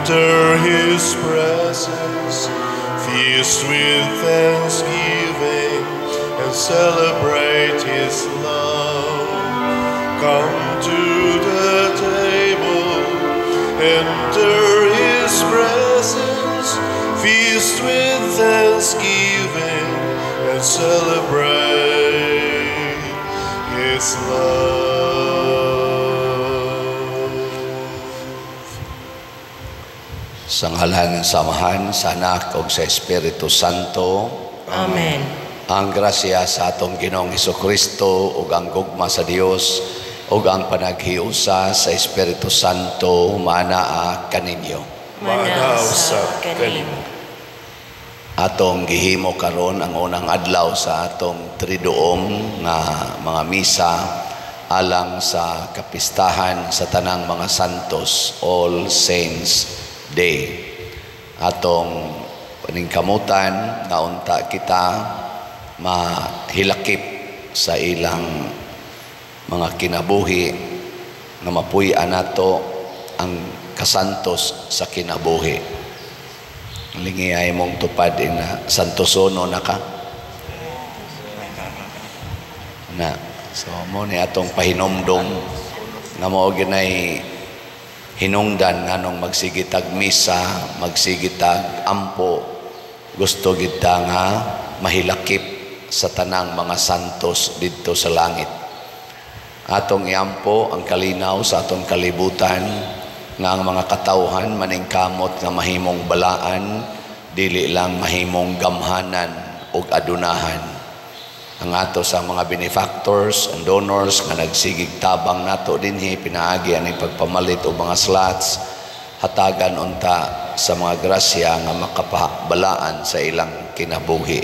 Enter His presence, feast with thanksgiving, and celebrate His love. Come to the table, enter His presence, feast with thanksgiving, and celebrate His love. Sa ngalan ng Amahan, sa Anak ug sa Espiritu Santo. Amen. Ang grasya sa atong Ginoong Hesukristo ug ang gugma sa Dios ug ang panaghiusa sa Espiritu Santo manaa kaninyo. Maanaa usab kanimo. Atong gihimo karon ang unang adlaw sa atong triduom nga mga misa alang sa kapistahan sa tanang mga santos, All Saints Day. Atong paningkamutan nga unta kita mahilakip sa ilang mga kinabuhi nga mapuy-an nato ang kasantos sa kinabuhi. Lingi ay mong tupad ina santosono na ka. Na so mo ni atong pahinomdom nga mao ginay hinungdan nganong magsigitag misa, magsigitag ampo, gusto kita nga mahilakip sa tanang mga santos didto sa langit. Atong iampo ang kalinaw sa atong kalibutan nga ang mga katawhan maningkamot nga mahimong balaan, dili lang mahimong gamhanan ug adunahan. Ang ato sa mga benefactors and donors nga nagsigig tabang nato dinhi pinaagi ani pagpamalit og mga slots, hatagan unta sa mga grasya nga makapabalaan sa ilang kinabuhi.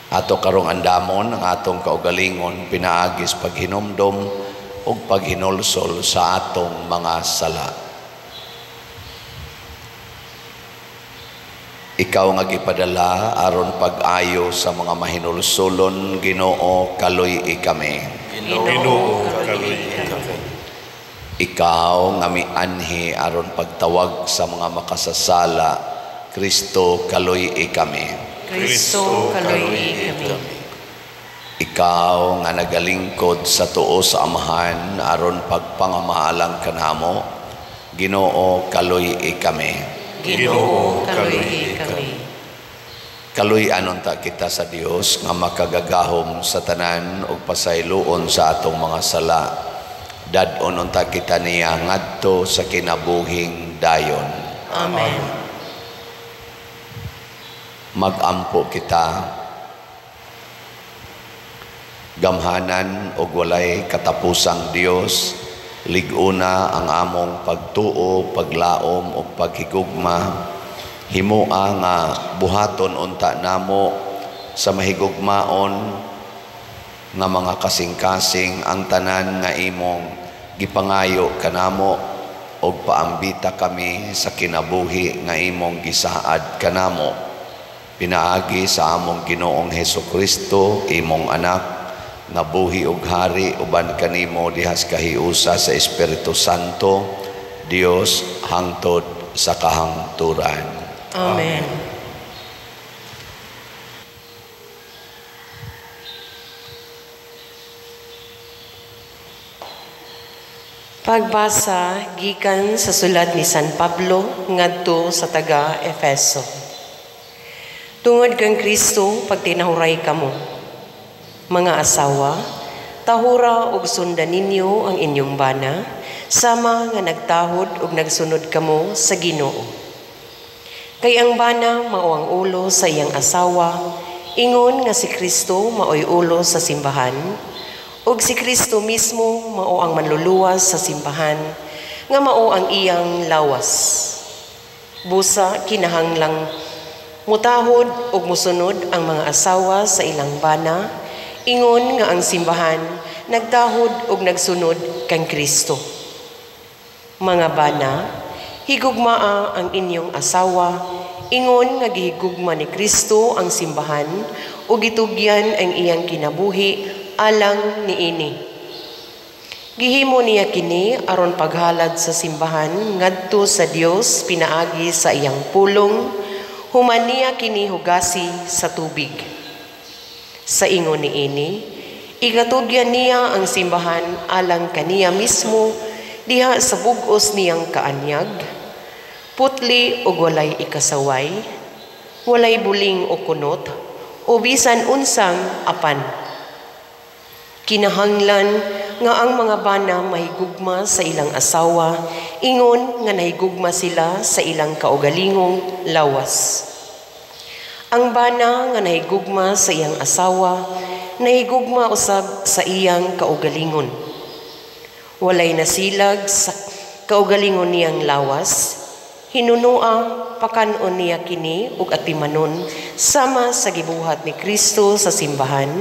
Ato karong andamon ang atong kaugalingon pinaagi sa paghinumdom ug paghinulsol sa atong mga sala. Ikaw nga gipadala aron pag-ayo sa mga mahinulsolon, Ginoo, kaluy-i kami. Ginoo, kaluy-i kami. Ikaw nga mianhi aron pagtawag sa mga makasasala, Kristo, kaluy-i kami. Kristo, kaluy-i kami. Ikaw nga nagalingkod sa tuo sa Amahan aron pagpangamahalang kanamo, Ginoo, kaluy-i kami. Ginoo, kaluy-i kami. Kaluy-an unta kita sa Dios nga makagagahom sa tanan ug pasayloon sa atong mga sala. Dad-on unta kita niya ngadto sa kinabuhing dayon. Amen. Magampo kita. Gamhanan ug walay katapusang Dios, lig-una ang among pagtuo, paglaom ug paghigugma. Himoa nga buhaton unta namo sa mahigugmaon nga mga kasing-kasing ang tanan nga imong gipangayo kanamo ug paambita kami sa kinabuhi nga imong gisaad kanamo. Pinaagi sa among Ginoong Hesukristo, imong anak, nga buhi ug hari uban kanimo dihas kahiusa sa Espiritu Santo, Dios hangtod sa kahangturan. Amen. Pagbasa gikan sa sulat ni San Pablo ngadto sa taga Efeso. Tungod kang Kristo pagtinahuray kamo. Mga asawa, tahura og sundan ninyo ang inyong bana, sama nga nagtahod og nagsunod kamo sa Ginoo. Kay ang bana mao ang ulo sa iyang asawa, ingon nga si Kristo maoy ulo sa simbahan, ug si Kristo mismo mao ang manluluwas sa simbahan, nga mao ang iyang lawas. Busa kinahanglang mutahod ug musunod ang mga asawa sa ilang bana, ingon nga ang simbahan nagtahod ug nagsunod kang Kristo. Mga bana, higugmaa ang inyong asawa, ingon nga gihigugma ni Kristo ang simbahan ug gitugyan ang iyang kinabuhi alang niini. Gihimo niya kini aron paghalad sa simbahan ngadto sa Dios pinaagi sa iyang pulong, human niya kini hugasi sa tubig. Sa ingon niini, igatugyan niya ang simbahan alang kaniya mismo diha sa bug-os niyang kaanyag, putli ug walay ikasaway, walay buling o kunot, o bisan unsang apan. Kinahanglan nga ang mga bana mahigugma sa ilang asawa, ingon nga nahigugma sila sa ilang kaugalingong lawas. Ang bana nga nahigugma sa iyang asawa, nahigugma usab sa iyang kaugalingon. Walay nasilag sa kaugalingon niyang lawas, hinunua pakan-on niya kini ug atimanon sama sa gibuhat ni Kristo sa simbahan,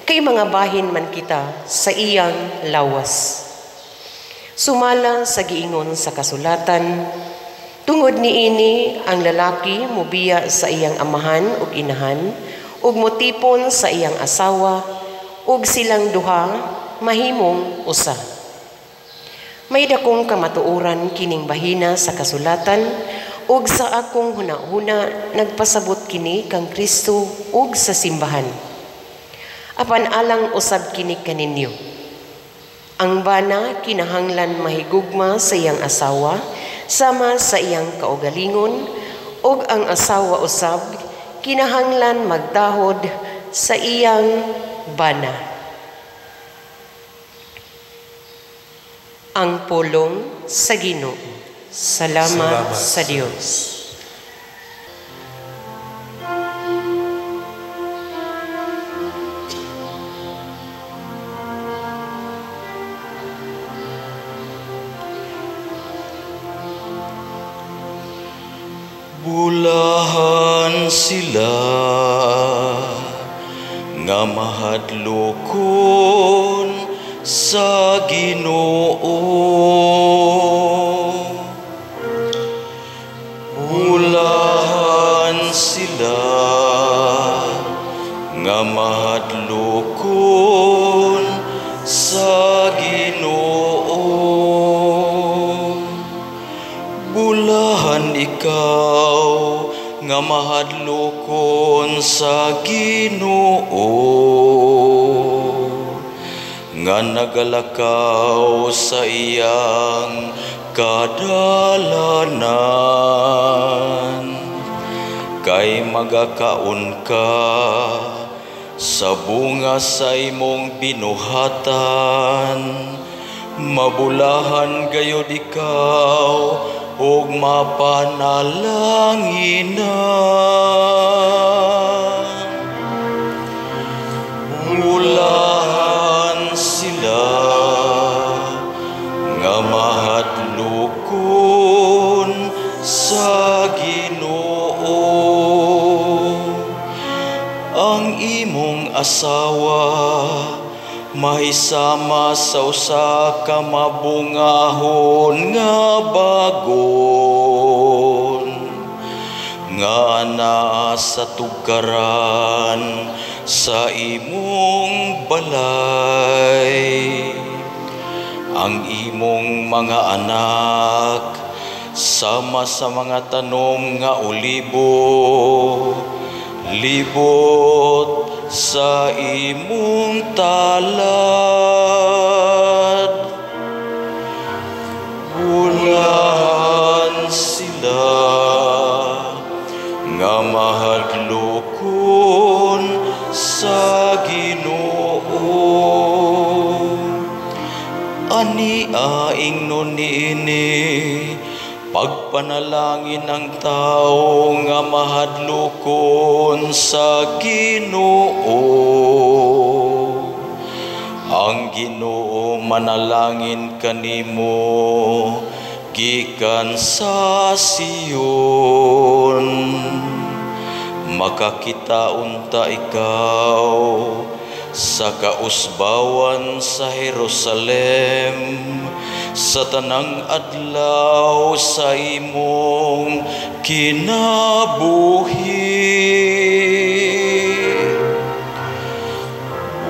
kay mga bahin man kita sa iyang lawas. Sumala sa giingon sa kasulatan, tungod niini ang lalaki mobiya sa iyang amahan ug inahan ug motipon sa iyang asawa ug silang duha mahimong usa. May dakong kamatuoran kining bahina sa kasulatan ug sa akong hunahuna nagpasabot kini kang Kristo ug sa simbahan. Apan alang usab kini kaninyo. Ang bana kinahanglan mahigugma sa iyang asawa sama sa iyang kaugalingon, ug ang asawa usab kinahanglan magtahod sa iyang bana. Ang pulong sa Ginoo. Salamat sa Dios. Bulahan sila nga mahadlokon sa Ginoo. Bulahan sila nga mahadlokon sa Ginoo. Bulahan ikaw nga mahadlokon sa Ginoo, nga nagalakaw sa iyang kadalanan. Kay magakaon ka sa bunga sa imong binuhatan, mabulahan gayod ikaw ug mapanalanginan. Bulahan sila nga mahadlokon sa Ginoo. Ang imong asawa mahisama sa usa ka mabungahon nga bagon, nga anaa sa tugkaran sa imong balay. Ang imong mga anak sama sa mga tanom nga olibo, libot sa imong talad. Bulahan sila nga mahadlokon sa Ginoo. Ani aingnon niini, pagpanalangin ang tao nga mahadlokon sa Ginoo. Ang Ginoo manalangin kanimo gikan sa Sion. Makakita unta ikaw sa kausbawan sa Jerusalem sa tanang adlaw sa imong kinabuhi.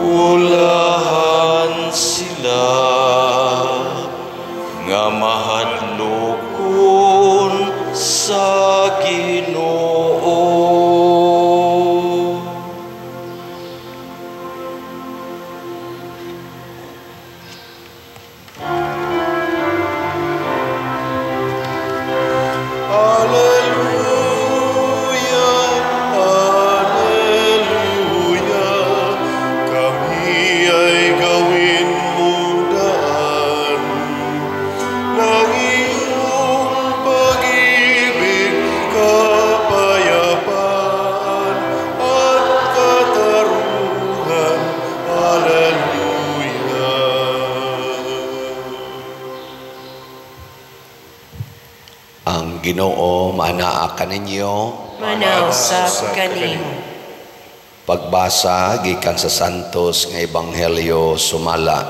Bulahan sila nga mahadlokon sa Ginoo. Alleluia, Alleluia, kami ay gawin mong daan ng iyong pag-ibig, kapayapaan at katarungan. Alleluia. Ang Ginoo maanaa kaninyo. Manausap kanimo. Pagbasa gikan sa Santos nga Ebanghelyo sumala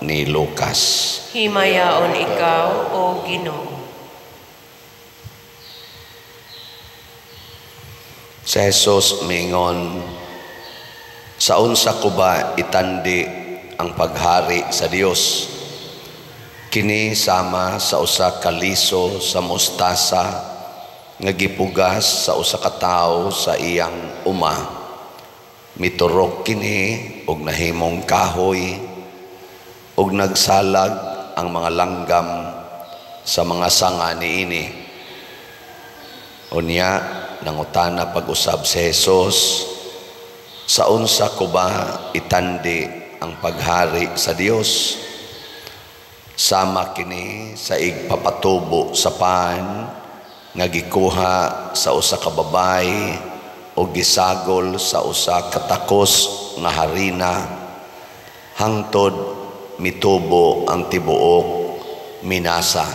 ni Lucas. Himayaon ikaw, o Ginoo. Si Jesus miingon, sa unsa ko ba itandi ang paghari sa Dios? Kini sama sa usa ka liso sa mustasa nga gipugas sa usa ka tawo sa iyang uma. Miturok kini og nahimong kahoy og nagsalag ang mga langgam sa mga sanga niini. Unya nangutana pag-usab si Jesus, sa unsa ko ba itandi ang paghari sa Dios? Sama kini sa igpapatubo sa pan nga gikuha sa usa ka babay o gisagol sa usa ka takos nga harina hangtod mitubo ang tibuok minasa.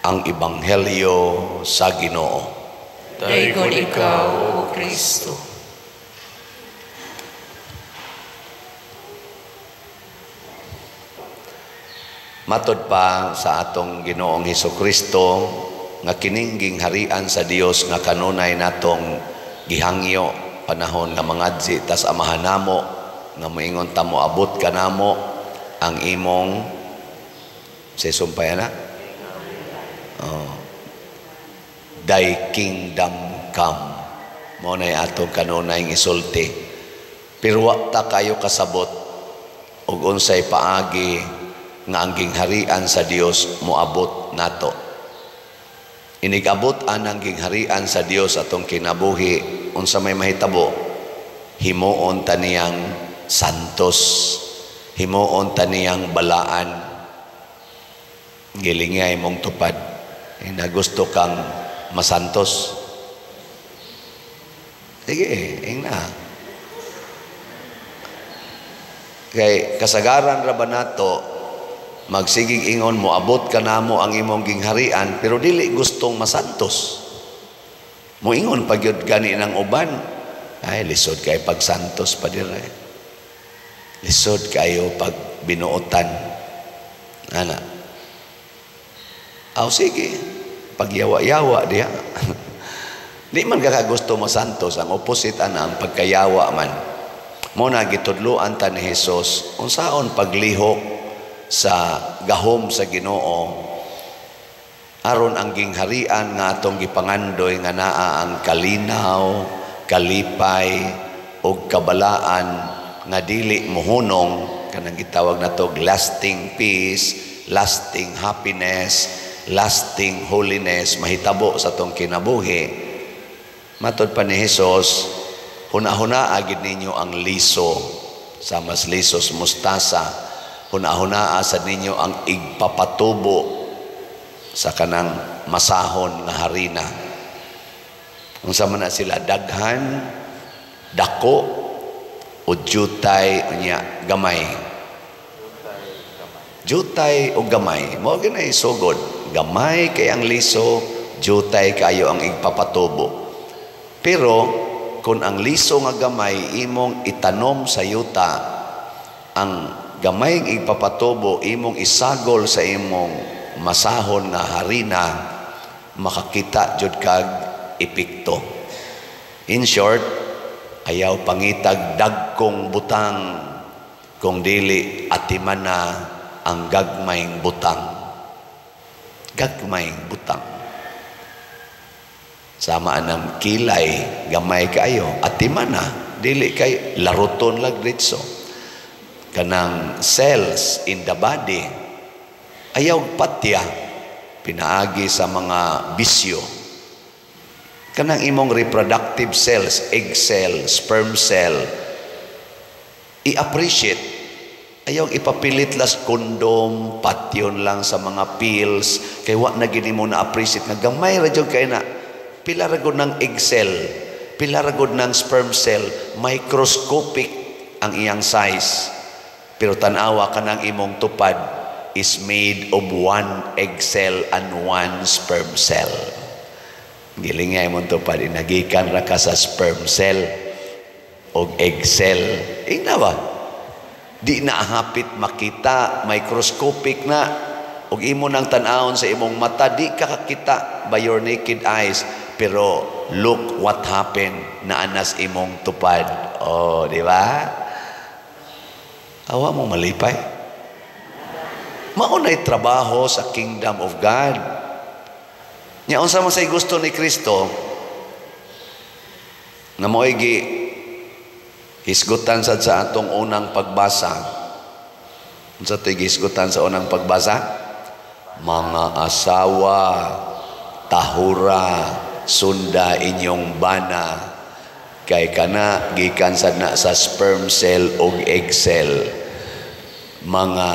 Ang Ebanghelyo sa Ginoo. Daygon ikaw, O Kristo. Matod pa sa atong Ginoong Hesukristo nga kining gingharian sa Dios nga kanunay natong gihangyo panahon nga mangadzi tas amahan namo nga moingon ta moabot kanamo ang imong sumpay na. Oh. Thy kingdom come. Mao nay atong kanunay isulti. Pero wa ta kayo kasabot og unsay paagi nga ang gingharian sa Dios moabot nato. Inigabot anang gingharian sa Dios atong kinabuhi, unsa may mahitabo? Himuon ta niyang santos, himuon ta niyang balaan. Gilingay mong tupad. Nagusto kang masantos. Sige, ingna. Kay kasagaran ra ba nato magsigig ingon mo abot ka namo ang imong gingharian pero dili gustong masantos. Moingon pagyud gani ng uban, ay lisod kay pagsantos pa dire. Lisod kayo pag binuotan. Ana. Aw sige, pagyawa-yawa diha. Di man kakagusto masantos, ang opposite ana ang pagkayawa man. Mo na gitudloan ta ni Jesus unsaon paglihok sa gahom sa Ginoo aron ang gingharian nga atong gipangandoy nga naa ang kalinaw, kalipay ug kabalaan nga dili mohunong, kanang gitawag nato lasting peace, lasting happiness, lasting holiness mahitabo sa atong kinabuhi. Matod pa ni Jesus, huna-huna agid ninyo ang liso sa mas lisos mustasa. Huna-hunaa sa ninyo ang igpapatubo sa kanang masahon nga harina. Unsa man na sila daghan, dako o jutay unya gamay. Jutay o gamay, mao gyud sugod. Gamay kay ang liso, jutay kayo ang igpapatubo. Pero kung ang liso nga gamay imong itanom sa yuta, ang gamay igpapatubo imong isagol sa imong masahon nga harina, makakita jud kag epekto. In short, ayaw pangitag dagkong butang, Kung dili atiman na ang gagmayng butang. Gagmayng butang. Sama ng kilay, gamay kayo, atiman na, dili kay laruton lag ditso. Kanang cells in the body, ayaw patya, pinaagi sa mga bisyo. Kanang imong reproductive cells, egg cell, sperm cell, i-appreciate. Ayaw ipapilit las kondom, patyon lang sa mga pills, kay wa na gini mo na-appreciate nga gamay ra jud kay na. Pila ra gud ng egg cell, pila ra gud ng sperm cell, microscopic ang iyang size. Pero tan-awa kanang imong tupad is made of one egg cell and one sperm cell. Giling nga imong tupad, inagikan ra ka sa sperm cell og egg cell. Ingna ba? Di na hapit makita, microscopic na. Og imo nang tan-awon sa imong mata, di ka kakita by your naked eyes. Pero look what happened na anas imong tupad. Oh, di ba? Awa mo malipay. Mao na'y trabaho sa kingdom of God. Nya unsa man say gusto ni Kristo nga mo'y gi hisgutan sad sa atong unang pagbasa. Unsa to'y gihisgutan sa unang pagbasa? Mga asawa, tahura, sunda inyong bana, kay kana gikan sad na sa sperm cell og egg cell. Mga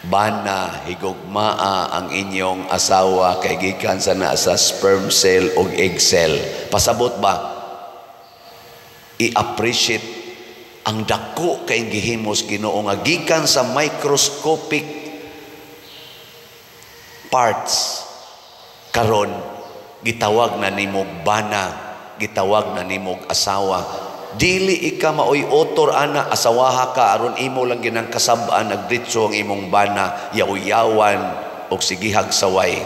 bana, higugmaa ang inyong asawa kay gikan sa na sa sperm cell og egg cell. Pasabot ba? I-appreciate ang dako kay gihimos Ginoo nga gikan sa microscopic parts karon gitawag na nimog bana, gitawag na nimog asawa. Dili ika maoy otor ana, asawaha ka aron imo lang ginang kasab-an, nagditso ang imong bana, yaw-yawan og sigihag saway.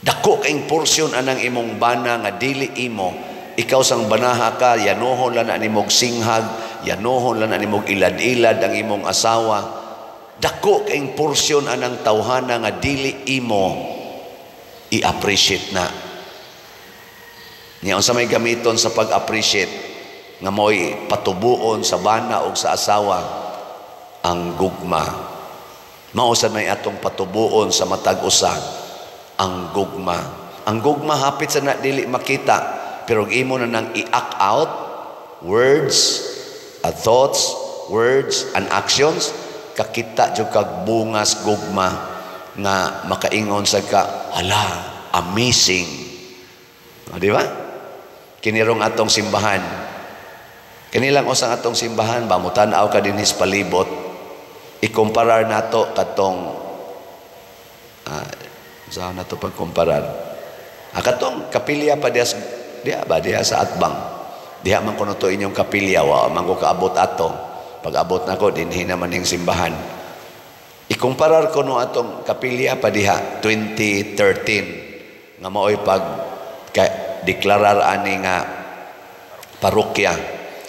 Dako kaing porsyon anang imong bana nga dili imo. Ikaw sang banaha ka, yanohon lang na nimog singhag, yanohon lang na nimog ilad-ilad ang imong asawa. Dako kaing porsyon anang tawhana nga dili imo, i-appreciate na. Niya unsa may gamiton sa pag-appreciate nga mo'y patubuon sa bana o sa asawa? Ang gugma. Mao sad may atong patubuon sa matag usa, ang gugma. Ang gugma hapit sa na dili makita, pero imo na nang i-act out words, thoughts, words and actions, kakita jud kag bungas gugma nga makaingon sa ka, "Hala, amazing." O, di ba? Kinirong atong simbahan. Kanilang usang atong simbahan ba, mutan-aw ka dinhis palibot, ikumparar nato katong saan nato pagkumparar? Katong kapilya pa diya, diya ba diya sa atbang. Diha man kuno to inyong kapilya, wa man ko kaabot ato. Pag abot nako dinhi naman ning simbahan. Ikumparar ko no atong kapilya pa diha 2013 nga maoy pag ka, deklarar ani nga parokya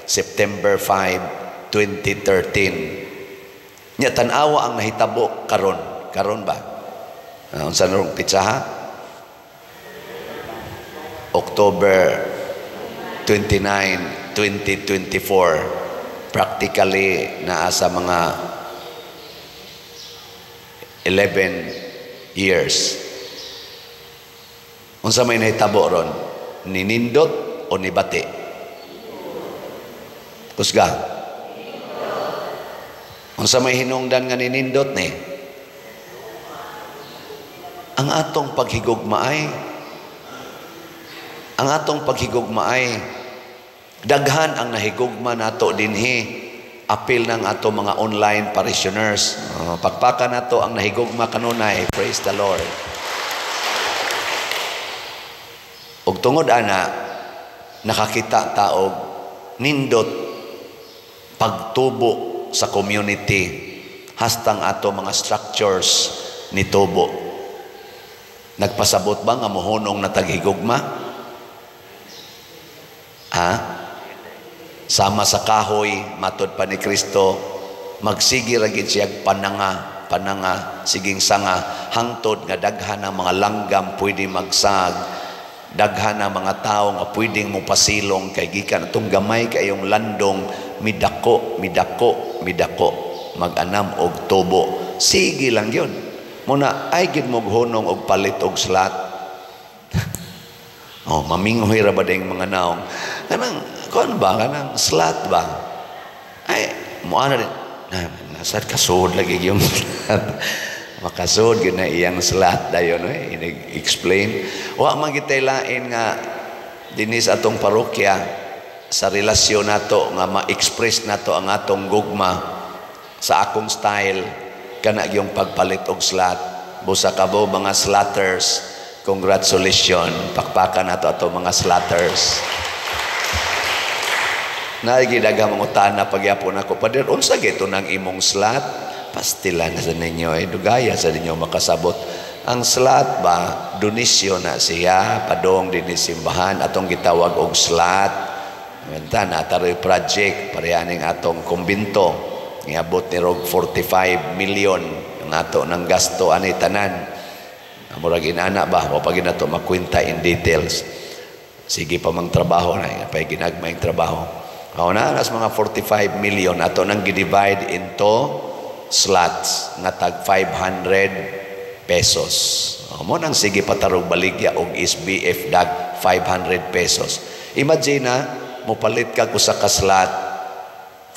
September 5, 2013. Nya tan-awa ang nahitabo karon. Karon ba? Unsa na rong pitsa ha? October 29, 2024. Practically naa sa mga 11 years. Unsa may nahitabo ron? Ninindot o nibati? Kusga. Unsa may hinungdan nga ninindot ni? Ang atong paghigugmaay, ang atong paghigugmaay, daghan ang nahigugma nato dinhi, apil ng ato mga online parishioners. Oh, pakpaka nato ang nahigugma kanunay. Praise the Lord. Og tungod ana, nakakita taog nindot pagtubo sa community hastang ato mga structures ni tubo. Nagpasabot ba nga mohunong na taghigugma? Ha? Sama sa kahoy, matod pa ni Kristo, magsige ra gid siya pananga, pananga, siging sanga, hangtod nga daghan ang mga langgam pwede magsag, daghan ang mga tao nga pwedeng mopasilong kay gikan atong gamay kayong landong midako, midako, midako, mag-anam og tubo. Sige lang yun. Muna, ay gid mo hunong og palit og slot. Oh, maminghoy ra ba ding mga naong? Kanang, kuan ba? Kanang slot ba? Ay, mo ana din. Na, nasad kasud lagi yung slot. Makasud gyud na iyang slot dayon, eh, inig-explain. Wa man gitay lain nga dinhi sa atong parokya sa relasyon nato nga ma-express nato ang atong gugma sa akong style kana yung pagpalit og slot. Busa kabo mga slotters, congratulations, pakpakan nato ato mga slotters. Nagidaghang mga utana pagyapon ako, "Pader, unsa gito nang imong slot?" Pastilan na sa ninyo, eh, dugaya sa ninyo makasabot. Ang slot ba, donisyon na siya, padong din simbahan, atong gitawag og slot. Menta na taroy project, parehaning atong kumbinto. Niabot ni rog 45 million ang ato ng gasto ani tanan. Murag inana ba, wa pa ginato makwenta in details. Sige pa mang trabaho na, pa ginagmayng trabaho. Ako na, nas mga 45 million ato nang gi-divide into slots nga tag 500 pesos. O, mo nang sige patarog baligya og SBF dag 500 pesos. Imagine na, mopalit ka usa ka slot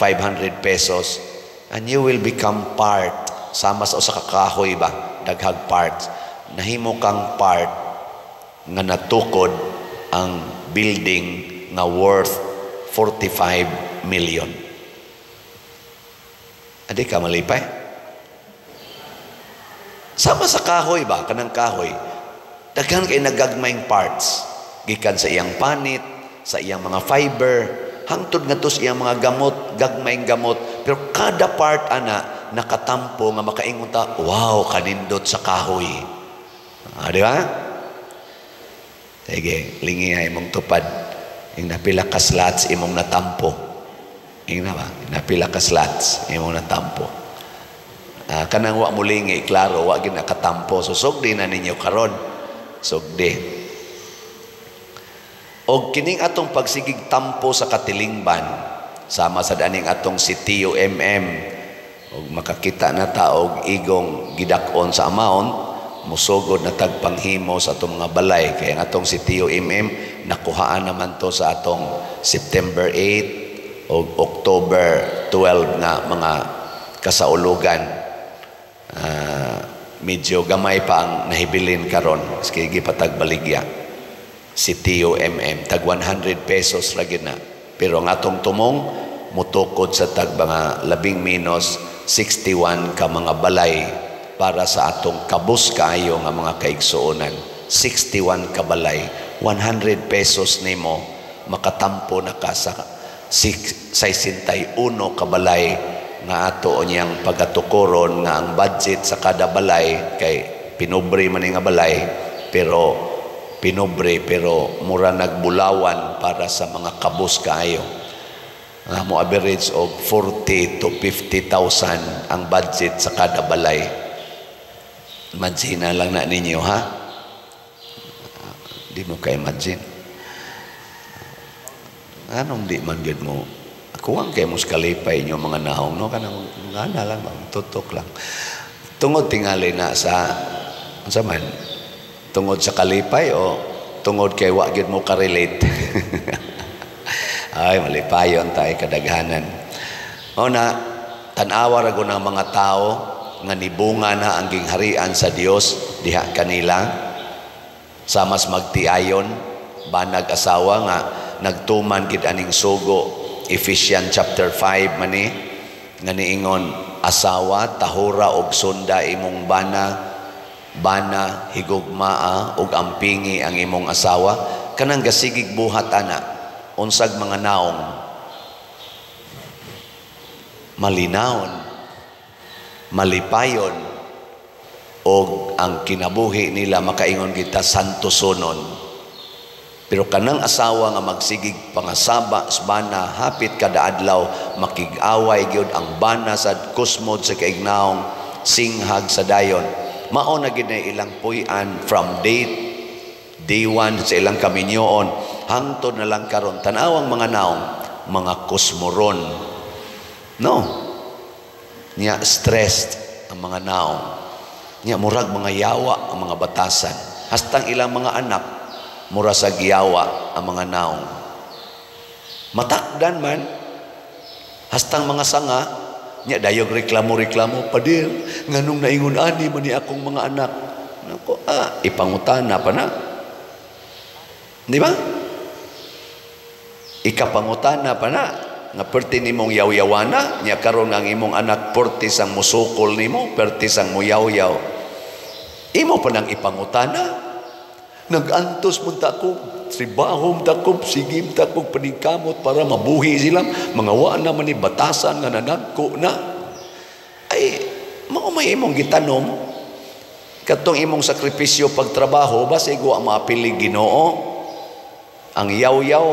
500 pesos and you will become part sama sa usa ka kahoy ba, daghag parts. Nahimo kang part nga natukod ang building nga worth 45 million. Adi ka malipay? Sama sa kahoy ba, kanang kahoy, daghan kay nagagmayng parts. Gikan sa iyang panit, sa iyang mga fiber, hangtod ngadto sa iyang mga gamot, gagmayng gamot. Pero kada part ana nakatampo nga makaingon ta, "Wow, kanindot sa kahoy." Ah, di ba? Sige, lingi ay imong tupad. Ing napila ka slots imong natampo. Ing na ba? Napila ka slots imong natampo. Ah, kanang wa mulingi, klaro, wa gid nakatampo. So, sugdi na ninyo karon. Sugdi. Og kining atong pagsigig tampo sa katilingban, sama sa daning atong si Tio MM, og makakita na ta og igong gidak-on sa amount, musugod na tag panghimo sa atong mga balay. Kaya ang atong si Tio MM, nakuhaan naman to sa atong September 8 o October 12 na mga kasaulugan. Medyo gamay pa ang nahibilin karon, sige patag baligya. Si Tio MM, tag 100 pesos lagi na. Pero ang atong tumong mutukod sa tag mga labing menos 61 ka mga balay para sa atong kabus kaayo nga mga kaigsuonan. 61 ka balay, 100 pesos nimo makatampo na ka sa 61 ka balay nga ato niyang pagatukoron nga ang budget sa kada balay kay pinobre man nga balay, pero pinobre pero mura nagbulawan para sa mga kabus kaayo. Mo average og 40 to 50,000 ang budget sa kada balay. Imagine na lang na ninyo, ha? Di mo ka-imagine. Anong di man gid mo? Kuwang kay mo kalipay inyo mga naong, no? Kanang nga na lang, tutok lang. Tungod tingali na sa, unsa man? Tungod sa kalipay o tungod kay wa gyud mo ka-relate? Ay, malipayon tayo kadaghanan. O na, tan-awa ra ng mga tao nga nibunga na ang gingharian sa Dios diha kanila. Sa mas magtiayon, banag asawa nga nagtuman gid aning sugo, Ephesians chapter 5 mani nga niingon, "Asawa, tahura og sunda imong bana, bana, higugmaa og ampingi ang imong asawa." Kanang gasigig buhat ana, unsag mga naong malinawon, malipayon, og ang kinabuhi nila makaingon kita santosonon. Pero kanang asawa nga magsigig pangasaba sa bana hapit kada adlaw, makig-away gyud ang bana sa kusmod sa kaignaong singhag sa dayon. Mao na gid na ilang puy-an from day one sa ilang kaminyoon hangtod na lang karon. Tanawang mga naong, mga kusmoron. No. Nya stressed ang mga naong. Nya murag mga yawa ang mga batasan. Hastang ilang mga anak mura sa giyawa ang mga naong. Matakdan man hastang mga sanga nya dayog reklamo-reklamo, "Pader, nganong naingon ani man ni akong mga anak?" Nako, ipangutana pa na. Di ba? Ikapangutana pa na nga perti nimong yaw-yawana nya karon ang imong anak perti sang musukol nimo, perti sang muyawyaw. Imo pa nang ipangutana. Nag-antos man ta ko, trabaho ta ko, sige ta ko paningkamot para mabuhi sila. Mga wa na man ni batasan nga nanagko na. Ay, mao may imong gitanom. Katong imong sakripisyo pagtrabaho, basig wa maapili Ginoo. Ang yaw-yaw,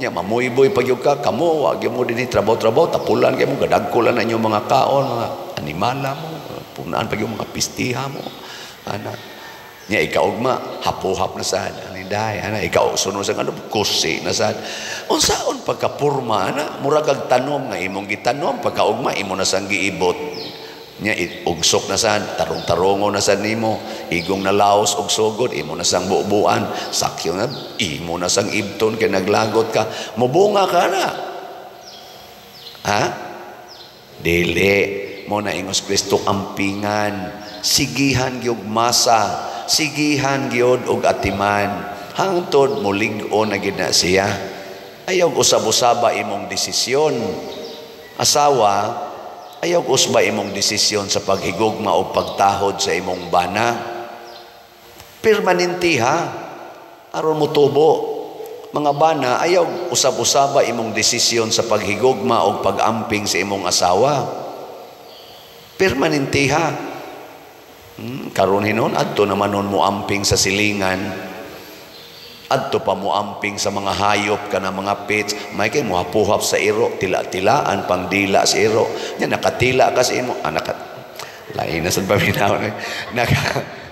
nya mamuyboy pag ka, kamo, wa gyud mo dinhi trabaho-trabaho, tapulan kay mo, gadagkulan na inyong mga kaon, mga animala mo, punaan pag yung mga pistiha mo. Ana. Nya ikaugma, hapuhap na sad. Ani day, ana ikaw sunod sa ano, kusi na sad. Unsaon pagkapurma ana, mura kag tanom nga imong gitanom, pagkaugma imo na sang giibot. Nya ugsok na sad, tarong-tarongo na sad nimo, igong na laos og sugod, imo na sang bubuan, sakyo na imo na sang ibton kay naglagot ka, mobunga ka na. Ha? Dili mo na ingos Kristo ampingan, sigihan gyud masa, sigihan gyud og atiman, hangtod mulig-on na gid na siya. Ayaw usab-usaba imong desisyon. Asawa, ayaw usba imong desisyon sa paghigugma o pagtahod sa imong bana. Permanente ha, aron motubo. Mga bana, ayaw usab-usaba imong desisyon sa paghigugma o pag-amping sa imong asawa. Permanente ha. Karon hinon adto naman nun mo amping sa silingan, adto pa mo amping sa mga hayop kana mga pets, may kay mohapuhap sa iro, tila-tilaan pangdila sa iro. Nya nakatila ka sa imo, naka lain na sad paminaw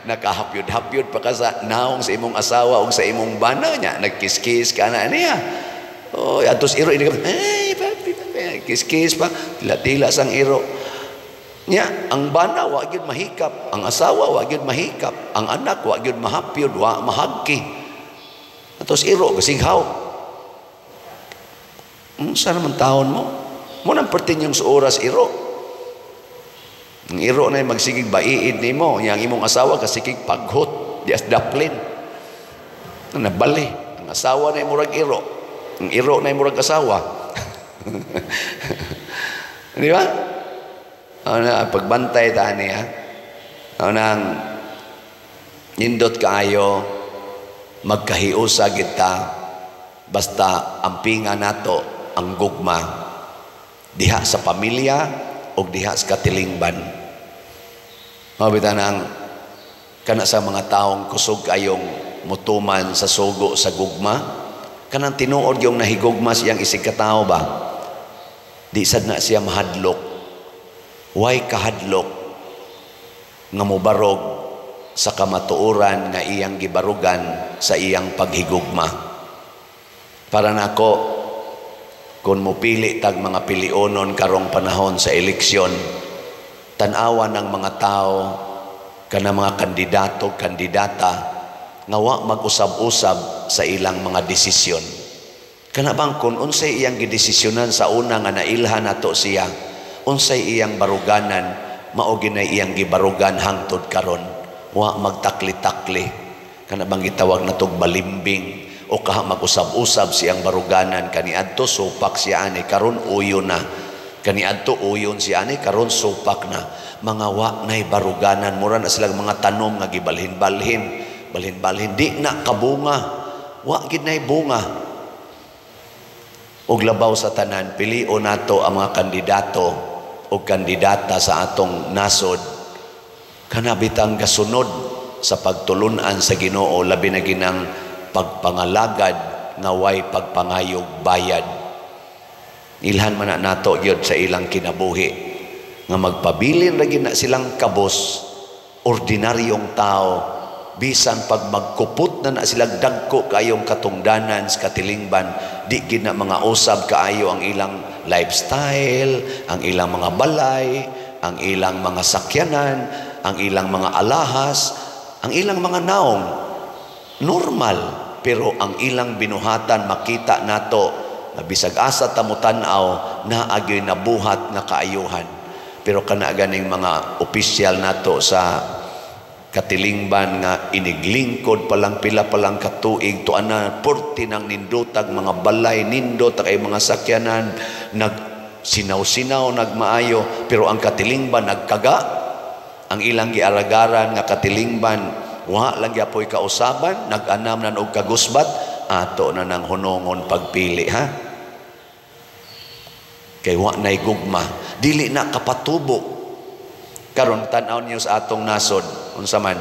nakahapyod-hapyod pa ka sa naong sa imong asawa o sa imong bana nya nagkiskis ka na niya. Oh, adto sa iro ini ka, hey, papi, papi, kiskis pa, tila-tila sang iro. Nya, ang bana wa gyud mahikap, ang asawa wa gyud mahikap, ang anak wa gyud mahapyod, wa mahagki. Atos iro gasinghaw. Unsa naman taon mo? Mo nang pertin yung sa oras iro. Ang iro na magsigig baiid nimo, nya ang imong asawa kasigig paghot, di as daplin. Nabali, ang asawa na murag iro. Ang iro na murag asawa. Di ba? Ano, pagbantay ta niya. Ano nang nindot kaayo magkahiusa kita basta ampinga nato ang gugma diha sa pamilya o diha sa katilingban. Mabita nang kana sa mga taong kusog kayong mutuman sa sugo sa gugma, kanang tinuod yung nahigugma siyang isig katao ba? Di sad na siya mahadlok. Way kahadlok nga mobarog sa kamatuoran nga iyang gibarugan sa iyang paghigugma. Para nako, kung mopili tag mga pilionon karong panahon sa eleksyon, tan-awa ng mga tao kana mga kandidato, kandidata nga wa mag-usab-usab sa ilang mga desisyon. Kana bang kung unsay iyang gidesisyonan sa una nga nailhan nato siya, unsay iyang baruganan, mao ginay iyang gibarugan hangtod karon. Wa magtakli-takli. Kana bang gitawag natog balimbing o kaha mag-usab-usab siyang baruganan kaniadto supak siya ani karon uyon na. Kaniadto uyon siya ani karon supak na. Mga wa nay baruganan, mura na silang mga tanom nga gibalhin-balhin, balhin-balhin di na kabunga. Wa gid nay bunga. Og labaw sa tanan, pilion nato ang mga kandidato o kandidata sa atong nasod kana bitang gasunod sa pagtulunan sa Ginoo, labi na ginang pagpangalagad nga way pagpangayog bayad. Ilhan man na nato gyud sa ilang kinabuhi nga magpabilin ra gyud na silang kabos, ordinaryong tao, bisan pag magkupot na na sila dagko kayong katungdanan sa katilingban, di gid na mga usab kaayo ang ilang lifestyle, ang ilang mga balay, ang ilang mga sakyanan, ang ilang mga alahas, ang ilang mga naong. Normal, pero ang ilang binuhatan makita nato na bisag asa ta motan-aw, naa gyoy nabuhat nga kaayuhan. Pero kana ganing mga opisyal nato sa katilingban nga iniglingkod pa lang pila pa lang katuig, tuan na porti ng nindotag mga balay, nindot kay mga sakyanan, nag sinaw-sinaw, nagmaayo, pero ang katilingban nagkaga. Ang ilang giaragaran nga katilingban wa lang gyapoy kausaban, nag-anam na og kagusbat. Ato na nang hunongon pagpili, ha, kay wa nay gugma, dili na kapatubo. Karon tan-aw niyo sa atong nasod, unsa man,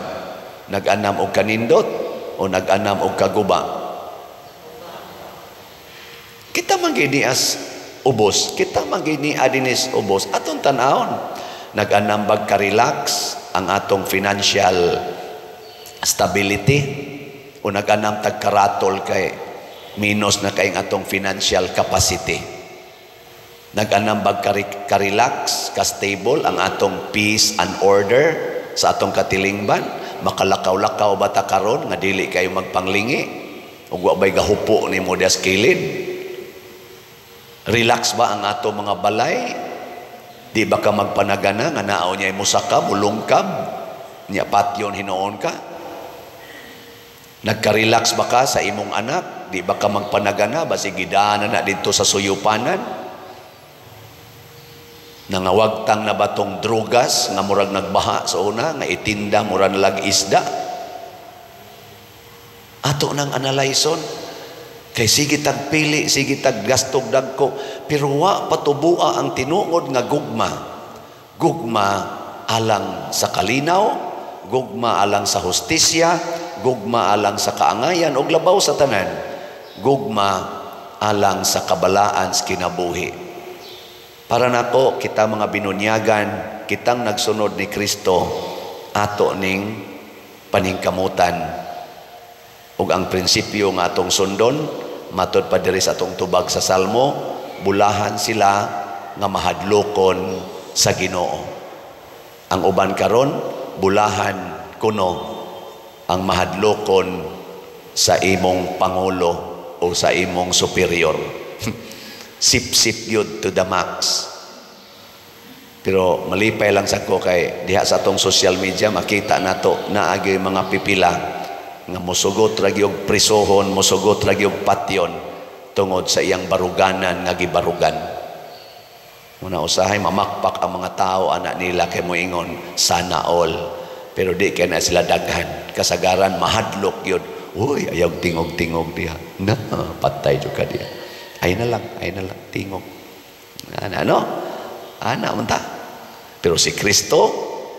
nag-anam og kanindot o nag-anam og kaguba? Kita man gini as ubos, kita man gini adinis ubos, atong tan-awon, nag-anam bag ka-relax ang atong financial stability o nag-anam tag karatol kay minus na kay atong financial capacity? Nag-anam bag ka-relax, ka-stable ang atong peace and order sa atong katilingban? Makalakaw-lakaw ba ta karon nga dili kayo magpanglingi ug wa bay gahupo nimo dias kilid? Relax ba ang atong mga balay? Di ba ka magpanagana nga naaw niya musaka, mulungkab, niya patyon hinuon ka? Nagka-relax ba ka sa imong anak? Di ba ka magpanagana basi gidana na didto sa suyupanan? Nangawagtang na batong drugas nga murag nagbaha sa una nga itinda murag lag isda? Ato nang analayson kay sige tag pili, sige tag gastog dagko, pero wa patubua ang tinuod nga gugma. Gugma alang sa kalinaw, gugma alang sa hustisya, gugma alang sa kaangayan, ug labaw sa tanan, gugma alang sa kabalaan sa kinabuhi. Para nako, kita mga binunyagan, kitang nagsunod ni Kristo, ato ning paningkamutan. Ug ang prinsipyo nga atong sundon, matod pa diri sa atong tubag sa Salmo, bulahan sila nga mahadlokon sa Ginoo. Ang uban karon, bulahan kuno ang mahadlokon sa imong pangulo o sa imong superior. Sip-sip yun to the max. Pero malipay lang sa ko kay diha sa atong social media makita nato naagi mga pipila nga mosugot ra gyud prisohon, mosugot ra gyud patyon tungod sa iyang baruganan nga gibarugan. Muna usahay mamakpak ang mga tao ana nila kay moingon sana all, pero di kay na sila daghan, kasagaran mahadlok yun. Uy, ayaw tingog-tingog diha. Na, patay jud ka diha. Ay na lang, tingog. Ana, ano? Ana, man ta. Pero si Kristo,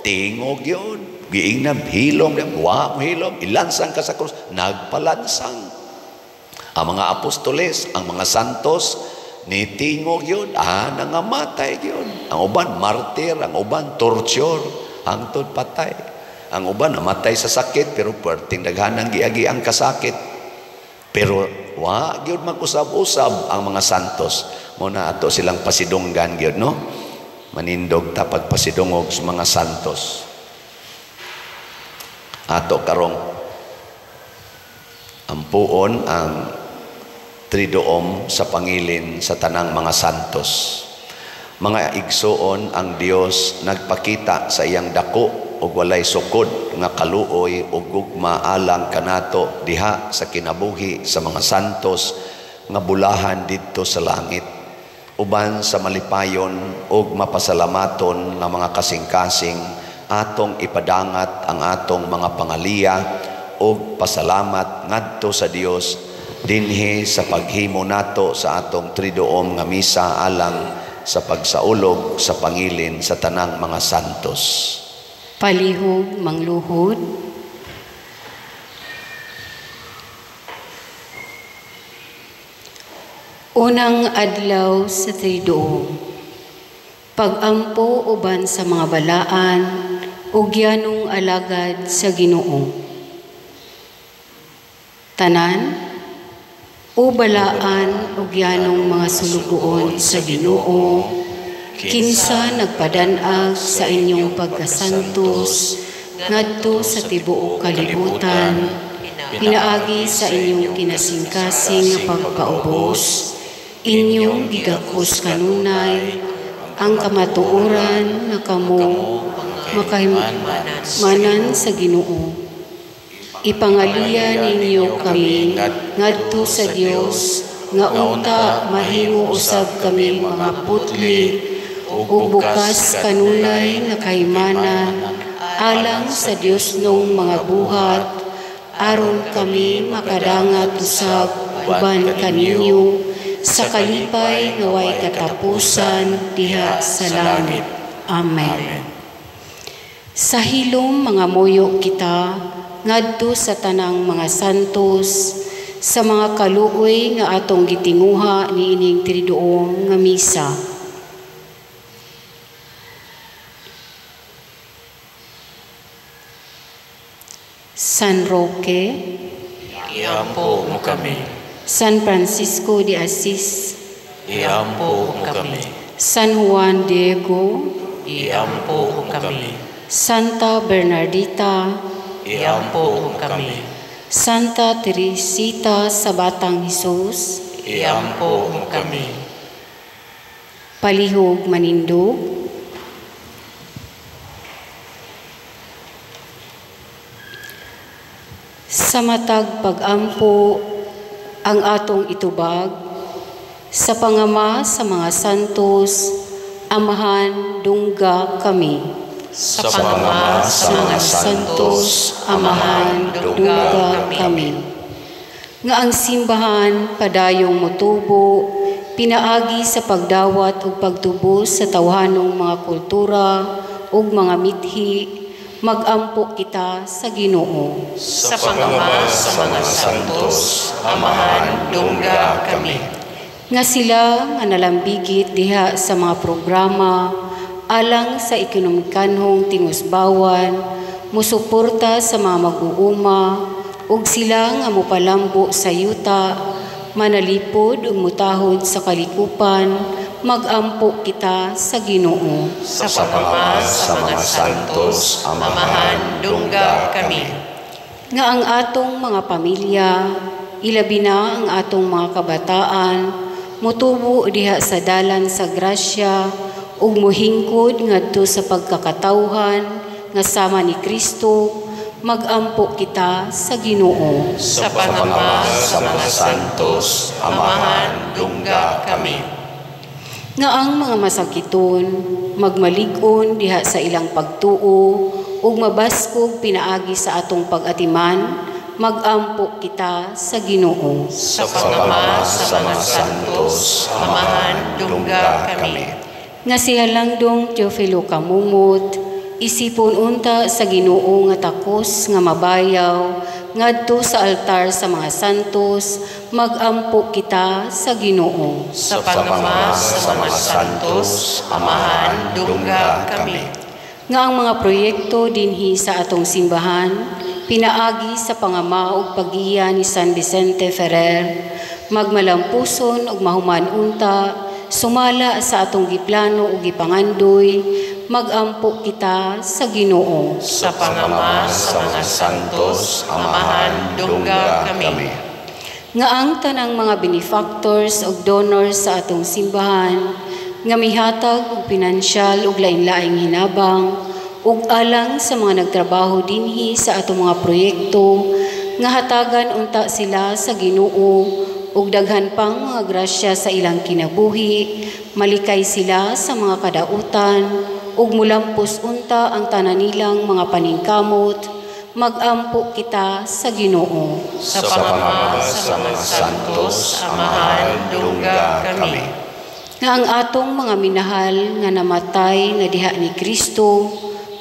tingog yun. Giingnam, hilom, wa mo hilom, ilansang ka sa krus, nagpalansang. Ang mga apostoles, ang mga santos, nitingog yun, nangamatay yun. Ang uban, martir, ang uban, torture, hangtod patay. Ang uban, namatay sa sakit, pero perting daghanang giagi ang kasakit. Pero wa gyud mag-usab-usab ang mga santos. Muna ato silang pasidunggan gyud, no? Manindog ta pagpasidungog sa mga santos. Ato karong ampuon ang triduom sa pangilin sa tanang mga santos. Mga igsuon, ang Dios nagpakita sa iyang dako ug walay sukod nga kaluoy ug gugma alang kanato diha sa kinabuhi sa mga santos nga bulahan didto sa langit, uban sa malipayon ug mapasalamaton nga mga kasing-kasing atong ipadangat ang atong mga pangaliya ug pasalamat ngadto sa Dios dinhi sa paghimo nato sa atong triduom nga misa alang sa pagsaulog sa pangilin sa tanang mga santos. Palihog mangluhod. Unang adlaw sa Triduum. Pag-ampo uban sa mga balaan ug yanong alagad sa Ginoo. Tanan, o balaan ug yanong mga sulugoon sa Ginoo, kinsa nagpadan-ag sa inyong pagkasantos ngadto sa tibuok kalibutan, pinaagi sa inyong kinasingkasing nga pagpaubos, inyong gigakos kanunay ang kamatuoran nga kamo makahimanan sa Ginoo. Ipangaliya ninyo kami ngadto sa Dios nga unta mahimo usab kami mga putli ug bukas kanunay nga kahimanan alang sa Dios nung mga buhat, aron kami makadangat usab uban kaninyo sa kalipay nga way katapusan diha sa langit. Amen. Sa hilom mga moyo kita ngadto sa tanang mga santos, sa mga kaluoy nga atong gitinguha niining Triduum nga misa. San Roque, iampo mo kami. San Francisco de Asis, iampo mo kami. San Juan Diego, iampo mo kami. Santa Bernardita, iampo mo kami. Santa Teresita sa Batang Jesus, iampo mo kami. Palihog manindog. Sa matag pag-ampo ang atong itubag sa pangama sa mga santos, Amahan, dungga kami. Sa pangama sa mga santos, Amahan, dungga kami. Nga ang simbahan padayong motubo, pinaagi sa pagdawat ug pagtubos sa tawhanong mga kultura ug mga mithi, magampo kita sa Ginoo. Sa pangama sa mga santos, Amahan, dungga kami. Nga sila nga nalambigit diha sa mga programa alang sa ekonomikanhong tingusbawan, musuporta sa mga mag-uuma, ug sila nga mopalambo sa yuta, manalipod ug mutahod sa kalikupan, magampo kita sa Ginoo. Sa pangama sa mga santos, Amahan, dungga kami. Nga ang atong mga pamilya, ilabi na ang atong mga kabataan, mutubo diha sa dalan sa grasya ug mohingkod ngadto sa pagkakatawhan nga sama ni Kristo, magampo kita sa Ginoo. Sa pangama sa mga santos, Amahan, dungga kami. Nga ang mga masakiton magmalig-on diha sa ilang pagtuo ug mabaskog pinaagi sa atong pag-atiman, magampo kita sa Ginoo. Sa pangama sa mga santos, Amahan, dungga kami. Nga siya langdong Teofilo Kamumot, isipon unta sa Ginoo nga takos nga mabayaw ngadto sa altar sa mga santos, magampo kita sa Ginoo. Sa pangama sa mga santos, Amahan, dungga kami. Nga ang mga proyekto dinhi sa atong simbahan, pinaagi sa pangama ug paggiya ni San Vicente Ferrer, magmalampuson ug mahuman unta, sumala sa atong giplano ug gipangandoy, magampo kita sa Ginoo. Sa pangama sa mga santos, Amahan, dungga kami. Nga ang tanang mga benefactors ug donors sa atong simbahan, nga mihatag og pinansyal ug lain-laing hinabang, ug alang sa mga nagtrabaho dinhi sa atong mga proyekto, nga hatagan unta sila sa Ginoo ug daghan pang mga grasya sa ilang kinabuhi, malikay sila sa mga kadautan, ug mulampos unta ang tanan nilang mga paningkamot, magampo kita sa Ginoo. Sa pangama sa mga santos, Amahan, dungga kami. Nga ang atong mga minahal nga namatay nga diha ni Kristo,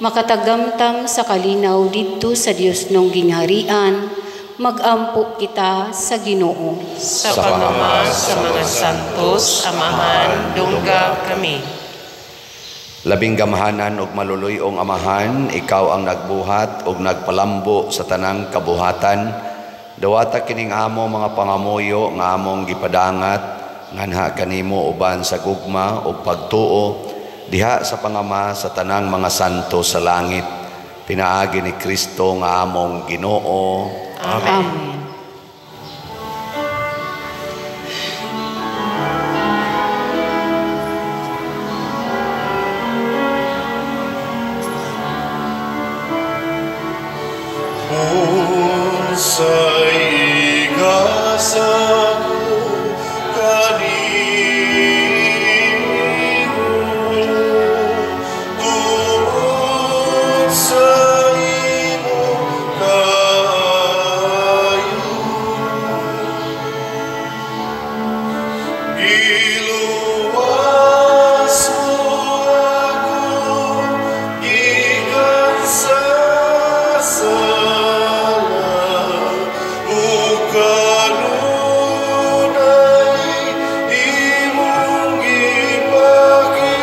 makatagamtam sa kalinaw didto sa Dios nung gingharian, Magampo kita sa Ginoo. Sa pangama sa mga santos, Amahan, dungga kami. Labing gamhanan ug maluluy-ong Amahan, ikaw ang nagbuhat ug nagpalambo sa tanang kabuhatan. Dawata kining amo mga pangamuyo nga among gipadangat nganha kanimo uban sa gugma ug pagtuo diha sa pangama sa tanang mga santo sa langit. Pinaagi ni Kristo nga among Ginoo. Amen. Amen. Unsay igasa ko kanimo, tungod sa imong kaayo. Giluwas mo ako gikan sa sala, ug kanunay imong gipakita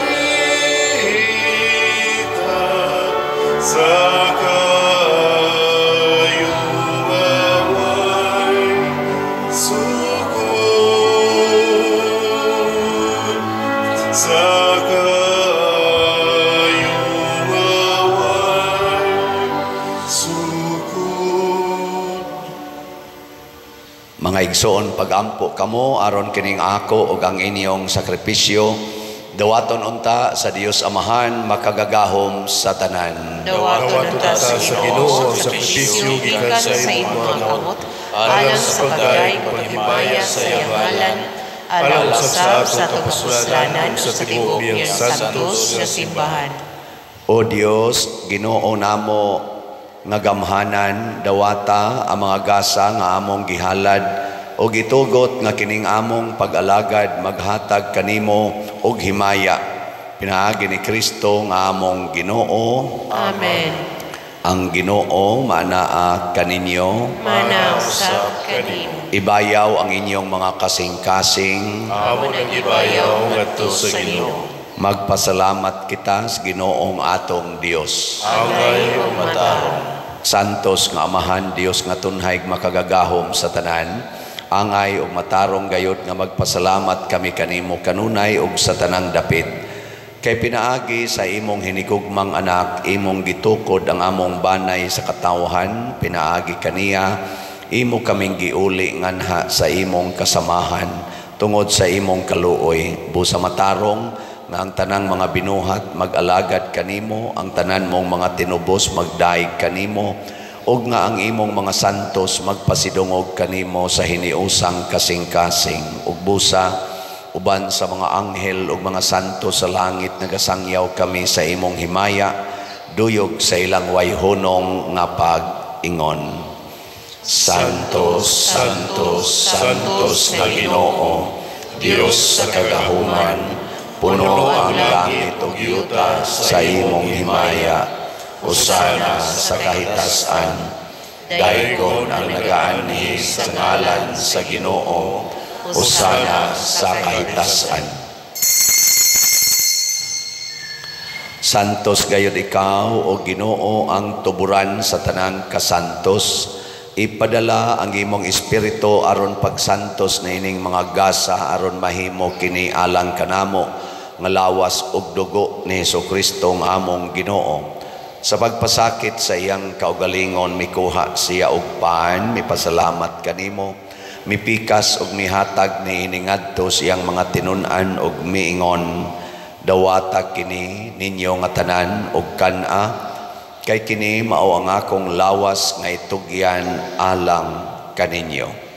sa kaayo nga way sukod, sa kaayo nga way sukod. Mga igsoon, pagampo kamo aron kining ako ug ang inyong sakripisyo dawaton unta sa Dios Amahan makagagahom sa tanan. Dawaton unta sa Ginoo ang sakripisyo gikan sa imong mga kamot, alang sa pagdayeg ug paghimaya sa iyang ngalan, alang usab sa atong kapuslanan ug sa tibuok niyang santos nga simbahan. O Dios, Ginoo namo nga gamhanan, dawata ang mga gasa nga among gihalad ug gitugot nga kining among pag-alagad maghatag kanimo og himaya. Pinaagi ni Kristo nga among Ginoo. Amen. Ang Ginoo maanaa kaninyo. Mana usab kanimo. Ibayaw ang inyong mga kasing-kasing. Amo nang ibayaw ngadto sa Ginoo. Magpasalamat kita sa Ginoong atong Dios. Angay ug matarong. Santos nga Amahan, Dios nga tunhay makagagahom sa tanan, angay ug matarong gayod nga magpasalamat kami kanimo kanunay ug sa tanang dapit. Kay pinaagi sa imong hinigugmang anak, imong gitukod ang among banay sa katawhan, pinaagi kaniya, imo kaming giuli nganha sa imong kasamahan, tungod sa imong kaluoy. Busa matarong nga ang tanang mga binuhat mag-alagad kanimo, ang tanan mong mga tinubos magdaig kanimo, ug nga ang imong mga santos magpasidungog kanimo sa hiniusang kasing-kasing. Ug busa uban sa mga anghel ug mga santo sa langit nagasangyaw kami sa imong himaya, duyog sa ilang wayhunong nga pag-ingon. Santos, Santos, Santos na Ginoo, Dios sa kagahuman, puno ang langit ug yuta sa imong himaya. Hosana sa kahitasan. Daygon ang nagaanhi sa ngalan sa Ginoo. Hosana sa kahitasan. Santos gayud ikaw, o Ginoo, ang tuburan sa tanang kasantos. Ipadala ang imong espiritu aron pagsantos na ining mga gasa aron mahimo kini alang kanamo nga lawas ug dugo ni Hesukristo nga among Ginoo. Sa pagpasakit sa iyang kaugalingon mikuha siya og pan, mipasalamat kanimo, mipikas ug mihatag niini ngadto sa iyang mga tinun-an ug miingon, dawata kini ninyo nga tanan ug kan-a, kay kini mao ang akong lawas nga itugyan alang kaninyo.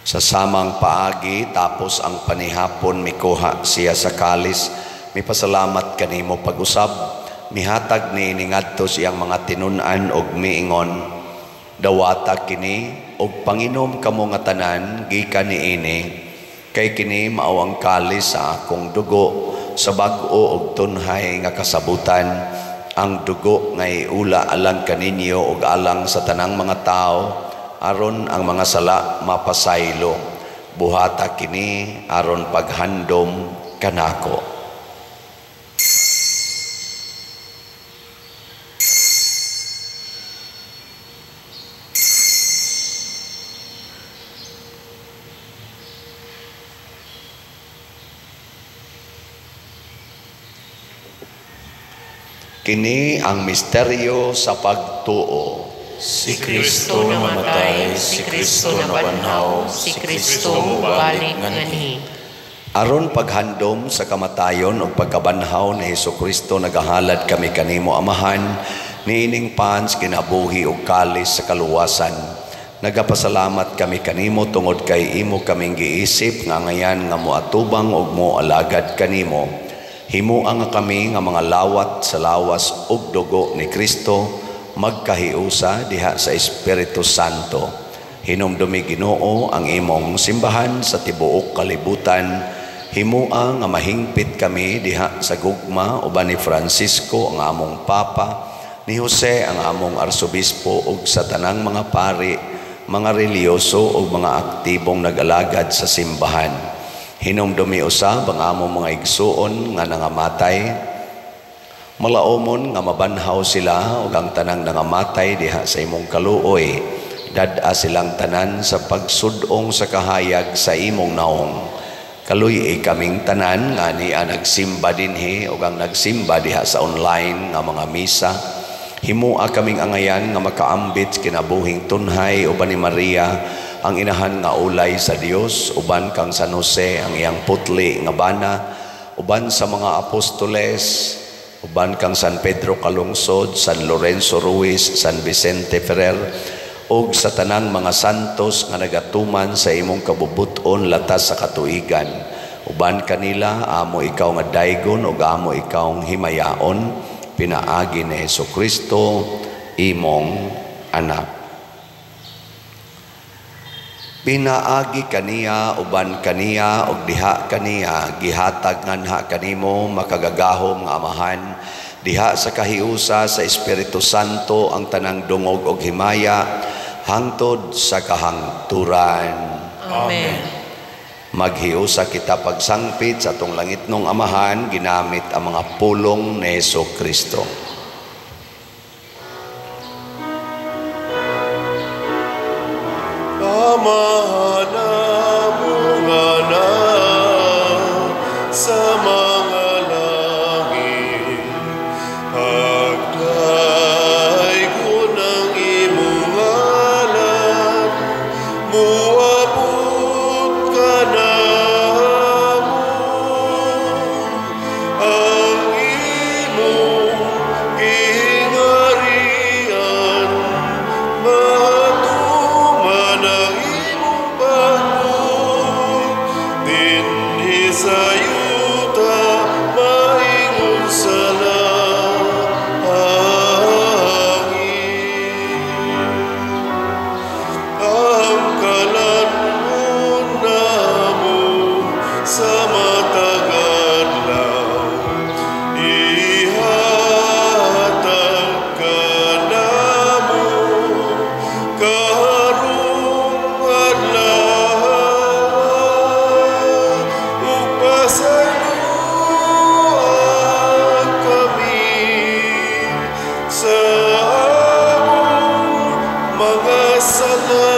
Sa samang paagi, tapos ang panihapon, mikuha siya sa kalis, mipasalamat kanimo pag-usab, mihatag niini ngadto sa iyang mga tinun-an og miingon, "Dawata kini og panginom kamo nga tanan gikan niini, kay kini mao ang kalis sa akong dugo sa bag-o og tunhay nga kasabutan, ang dugo nga iula alang kaninyo ug alang sa tanang mga tawo aron ang mga sala mapasaylo. Buhata kini aron paghandom kanako." Kini ang misteryo sa pagtuo. Si Kristo namatay, si Kristo nabanhaw, si Kristo mubalik nganhi. Aron paghandom sa kamatayon ug pagkabanhaw ni Hesukristo, nagahalad kami kanimo, Amahan, niining pans kinabuhi ug kalis sa kaluwasan. Nagapasalamat kami kanimo tungod kay imo kaming giisip nga ngayan nga moatubang ug moalagad kanimo. Himoa nga kami nga mga lawat sa lawas ug dugo ni Kristo magkahiusa diha sa Espiritu Santo. Hinumdumi, Ginoo, ang imong simbahan sa tibuok kalibutan. Himoa nga mahingpit kami diha sa gugma uban ni Francisco ang among Papa, ni Jose ang among Arsobispo ug sa tanang mga pari, mga reliyoso ug mga aktibong nag-alagad sa simbahan. Hinumdumi usab ang among mga igsuon nga nangamatay, malaomon nga mabanhaw sila ug ang tanang nangamatay diha sa imong kaluoy. Dad-a silang tanan sa pagsud-ong sa kahayag sa imong naong. Kaluy-i kaming tanan nga niya nagsimba dinhi ug ang nagsimba diha sa online nga mga misa. Himoa kaming angayan nga makaambit kinabuhing tunhay uban ni Maria ang inahan nga ulay sa Dios, uban kang San Jose ang iyang putli nga bana, uban sa mga apostoles, uban kang San Pedro Calungsod, San Lorenzo Ruiz, San Vicente Ferrer, ug sa tanang mga santos nga nagatuman sa imong kabubut-on latas sa katuigan. Uban kanila amo ikaw nga daygon ug amo ikaw himayaon, pinaagi ni Hesukristo imong anak. Pinaagi kaniya, uban kaniya, ug diha kaniya, gihatag nganha kanimo makagagahom nga Amahan, diha sa kahiusa sa Espiritu Santo ang tanang dungog og himaya hangtod sa kahangturan. Amen. Maghiusa kita pagsangpit sa atong langitnong Amahan ginamit ang mga pulong ni Hesukristo. Amahan among anak sa mga langit, pagdaygon ang imong ngalan, muabot ka namo, ang imong gihingarian, matuman ang imong pagbuot, dinhi sa yuta maingon sa langit. Ang kalan-on namo sa matag adlaw, ihatag kanamo karong adlaw, ug pasayloa kami sa among mga sala,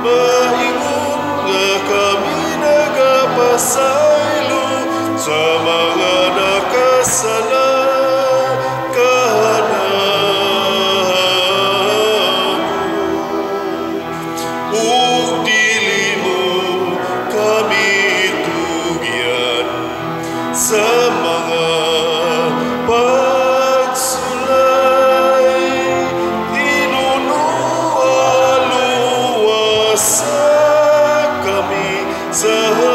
maingon nga kami nagapasaylo sa mga nakasala kanamo. Ug dili mo kami tugyan sa mga pagsulay, tinunualuwasa kami sa damutan.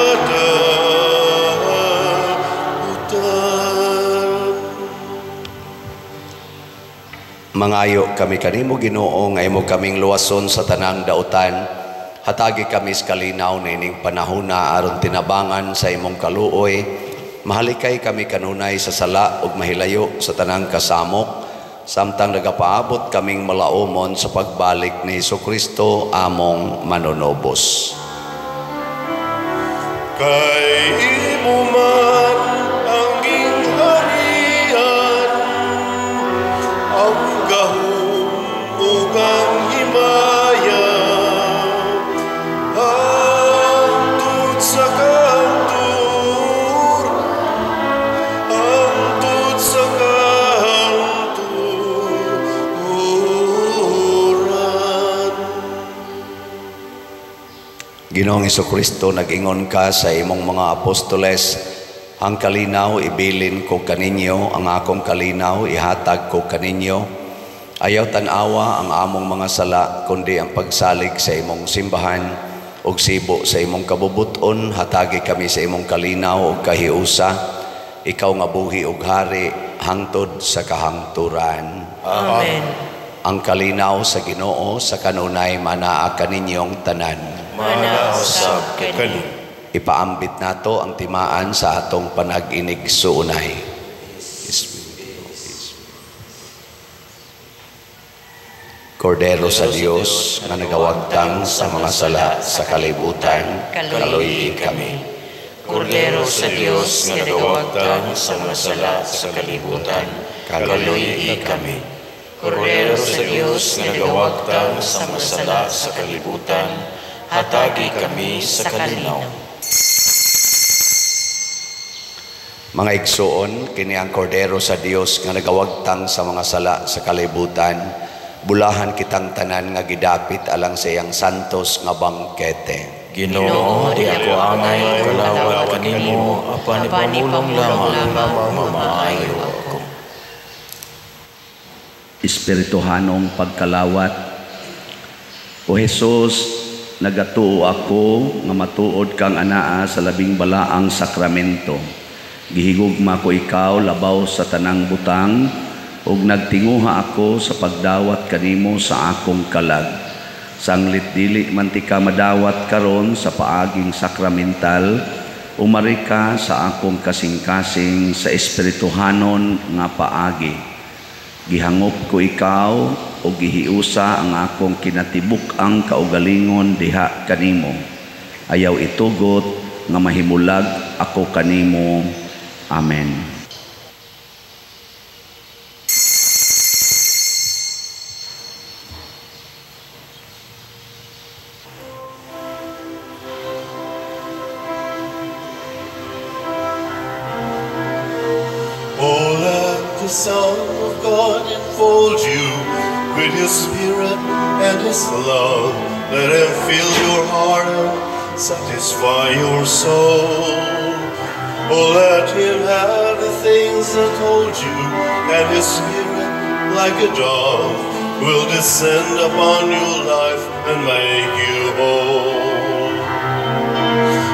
Mangayo kami kanimo, Ginoo, nga imo kaming luwason sa tanang dautan. Hatagi kami sa kalinaw niining panahona aron tinabangan sa imong kaluoy. Mahalikay kami kanunay sa sala ug mahilayo sa tanang kasamok, samtang nagapaabot kaming malaumon sa pagbalik ni Hesukristo among manunubos. Kay imo man ang gingharian, ang gahom ug ang himaya, hangtod sa kahangturan, hangtod sa kahangturan. Ginoong Hesukristo, nag-ingon ka sa imong mga apostoles, ang kalinaw ibilin ko kaninyo, ang akong kalinaw ihatag ko kaninyo. Ayaw tan-awa ang among mga sala, kundi ang pagsalig sa imong simbahan ug sibo sa imong kabubuton. Hatagi kami sa imong kalinaw ug kahiusa. Ikaw nga buhi ug hari hangtod sa kahangturan. Amen. Ang kalinaw sa Ginoo sa kanunay manaa kaninyong tanan. Mana usab kani. Ipaambit nato ang timaan sa atong panag-inig-suunay. Kordero sa Dios nga nagawagtang sa mga sala sa kalibutan, kaluoyi kami. Kordero sa Dios nga nagawagtang sa mga sala sa kalibutan, kaluoyi kami. Kordero sa Dios nga nagawagtang sa mga sala sa kalibutan, hatagi kami sa kalinaw. Mga igsoon, kini ang Kordero sa Dios nga nagawagtang sa mga sala sa kalibutan. Bulahan kitang tanan nga gidapit alang sa iyang santos nga bangkete. Ginoo, di ako angay kalawat kanimo, apan ipamulong lamang mamaayo ako. Espirituhanong pagkalawat. O Jesus, nagatuo ako nga matuod kang anaa sa labing balaang sakramento. Gihigugma ko ikaw labaw sa tanang butang, ug nagtinguha ako sa pagdawat kanimo sa akong kalag. Sanglit dili man ti ka madawat karon sa paaging sakramental, umari ka sa akong kasing-kasing sa espirituhanon nga paagi. Gihangop ko ikaw ug gihiusa ang akong kinatibuk-ang kaugalingon diha kanimo. Ayaw itugot nga mahimulag ako kanimo. Amen. Oh, let the Son of God enfold you with His Spirit and His love. Let Him fill your heart and satisfy your soul. Oh, let Him have the things that hold you, and His Spirit, like a dove, will descend upon your life and make you whole.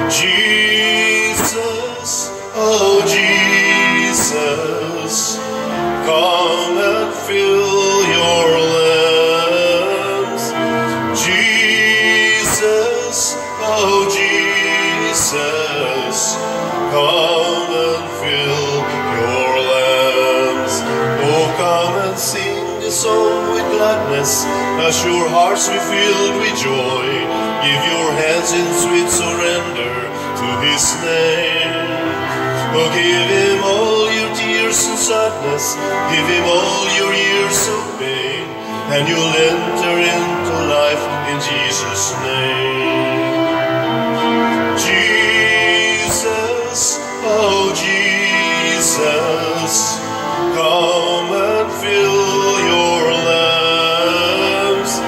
Jesus, oh Jesus, come and fill your lamps. Jesus, oh Jesus, come and fill your lamps. Oh, come and sing the song with gladness, as your hearts be filled with joy. Give your hands in sweet surrender to His name. Oh, give Him all your tears and sadness, give Him all your years of pain, and you'll enter into life in Jesus' name. Jesus, oh Jesus, come and fill your lamps.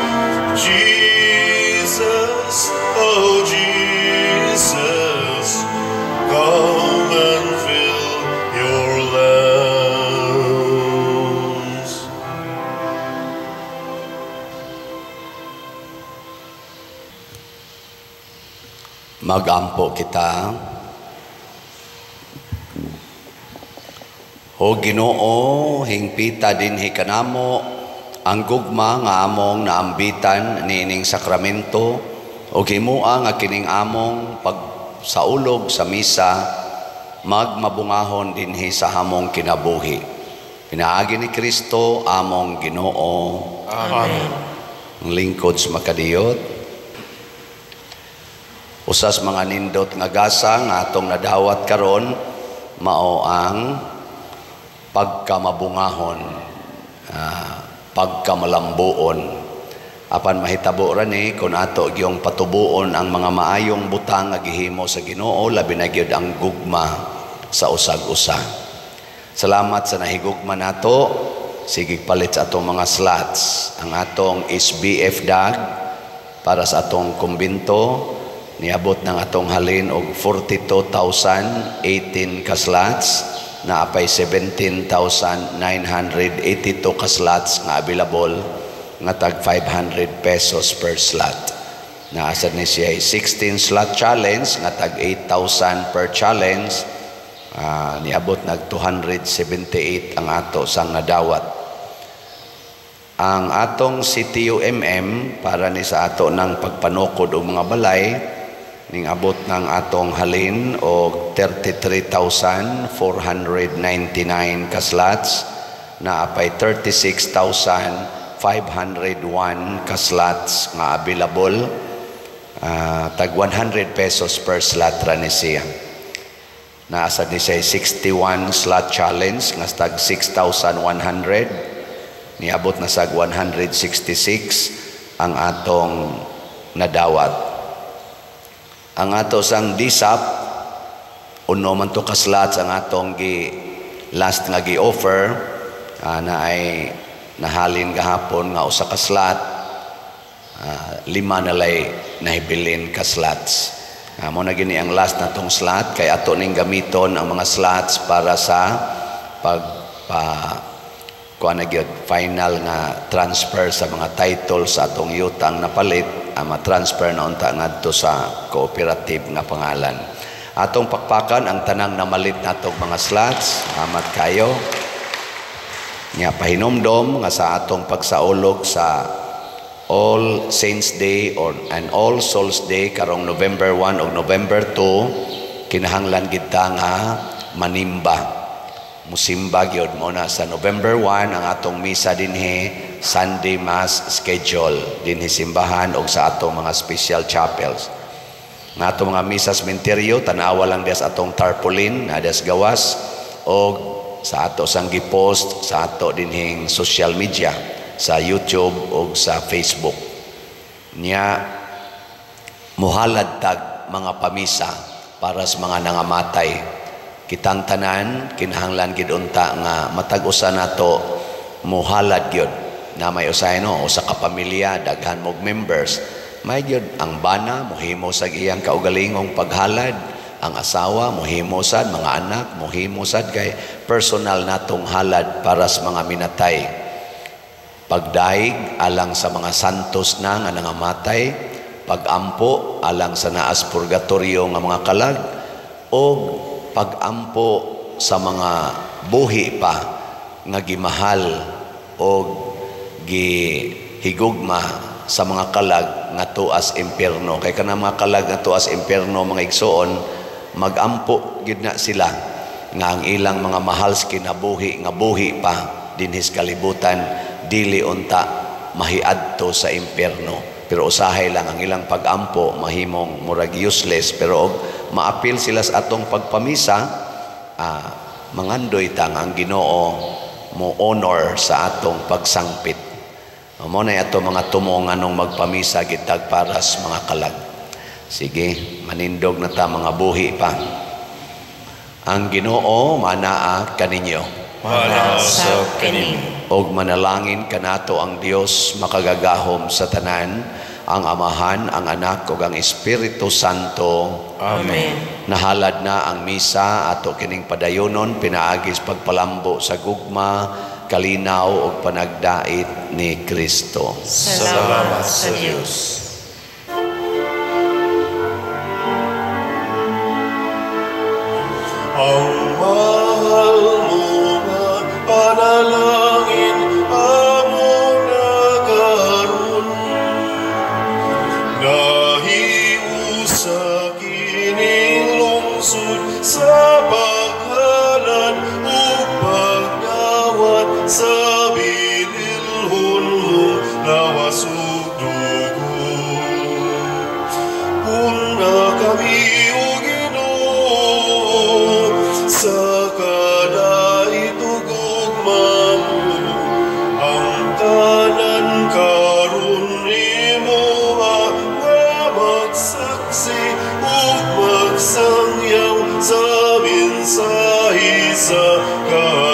Jesus, oh Jesus, come and fill your lamps. Magampo kita. O Ginoo, hingpita dinhi kanamo Ang gugma nga among naambitan niining sakramento ug himua nga kining among pagsaulog sa misa magmabungahon dinhi sa among kinabuhi. Pinaagi ni Kristo among Ginoo. Amen. Ang lingkod sa makadiyot, usas mga nindot nga gasa nga atong nadawat karon mao ang pagkamabungahon, pagkamalambuon. Apan mahitabo ra ni kung ato giyong patubuon ang mga maayong butang nga gihimo sa Ginoo, labi na gyud ang gugma sa usag-usa. Salamat sa nahigugma nato. Sige palit sa atong mga slots. Ang atong SBF DAG para sa atong kumbinto niabot ng atong halin og 42,018 ka slots, na apay 17,982 ka slots nga available nga tag 500 pesos per slot. Naasad ni siya 16 slot challenge nga tag 8,000 per challenge. Niabot nag 278 ang ato sang nadawat. Ang atong CTUMM para ni sa ato ng pagpanukod og mga balay ning abot ng atong halin og 33,499 ka slots, na apay 36,501 ka slots nga available, tag 100 pesos per slot ra ni siya. Naasa ni siya 61 slot challenge nga tag 6,100, niabot na sag 166 ang atong nadawat. Ang ato sang DSAP, uno man to ka slots ang atong gi last nga gi-offer, na ay nahalin gahapon nga usa ka slot, 5 na lay nahibilin ka slots. Mo na gini ang last na tong slot kay ato ning gamiton ang mga slots para sa pag pa kuan na gyud final nga transfer sa mga title sa atong yutang napalit, ma-transfer na unta ngadto sa cooperative nga pangalan. Atong pakpakan ang tanang namalit natong mga slots. Salamat kayo. Nya pahinomdom nga sa atong pagsaulog sa All Saints Day or and All Souls Day karong November 1 o November 2, kinahanglan gid ta nga manimba. Musimba gyud mo na sa November 1 ang atong misa dinhi, Sunday Mass schedule dinhi simbahan og sa atong mga special chapels. Nga atong mga misa sa sementeryo, tan-awa lang diha sa atong tarpaulin na diha sa gawas og sa ato sang gipost sa ato dinhing social media sa YouTube og sa Facebook. Nya muhalad tag mga pamisa para sa mga nangamatay. Kitang tanan kinahanglan gid unta nga matag usa nato muhalad gyud. Na may usahay no, usa ka pamilya daghan mog members, may gyud ang bana mohimo sa iyang kaugalingong paghalad, ang asawa mohimo sad, mga anak mohimo sad, kay personal natong halad para sa mga minatay. Pagdaig alang sa mga santos na nga nangamatay, pagampo alang sa naas purgatorio nga mga kalag, og pagampo sa mga buhi pa nga gimahal og gihigugma sa mga kalag nga tuas impierno. Kay kanang mga kalag nga tuas impierno, mga igsoon, magampo gid na sila nga ang ilang mga mahal sa kinabuhi nga buhi pa dinhi sa kalibutan dili unta mahiadto sa impierno. Pero usahay lang ang ilang pagampo mahimong murag useless, pero og maapil sila sa atong pagpamisa, mangandoy tang ang Ginoo mo honor sa atong pagsangpit. Mo na ato mga tumong anong magpamisa gitag para sa mga kalag. Sige, manindog na ta mga buhi pa. Ang Ginoo manaa kaninyo. Manaa sa kaninyo. Og manalangin kanato ang Dios makagagahom sa tanan, ang Amahan, ang Anak ug ang Espiritu Santo. Amen. Nahalad na ang misa ato kining padayonon pinaagis pagpalambo sa gugma, kalinaw ug panagdait ni Kristo. Salamat sa Dios. Ang mahal mo nga panalangin among Sa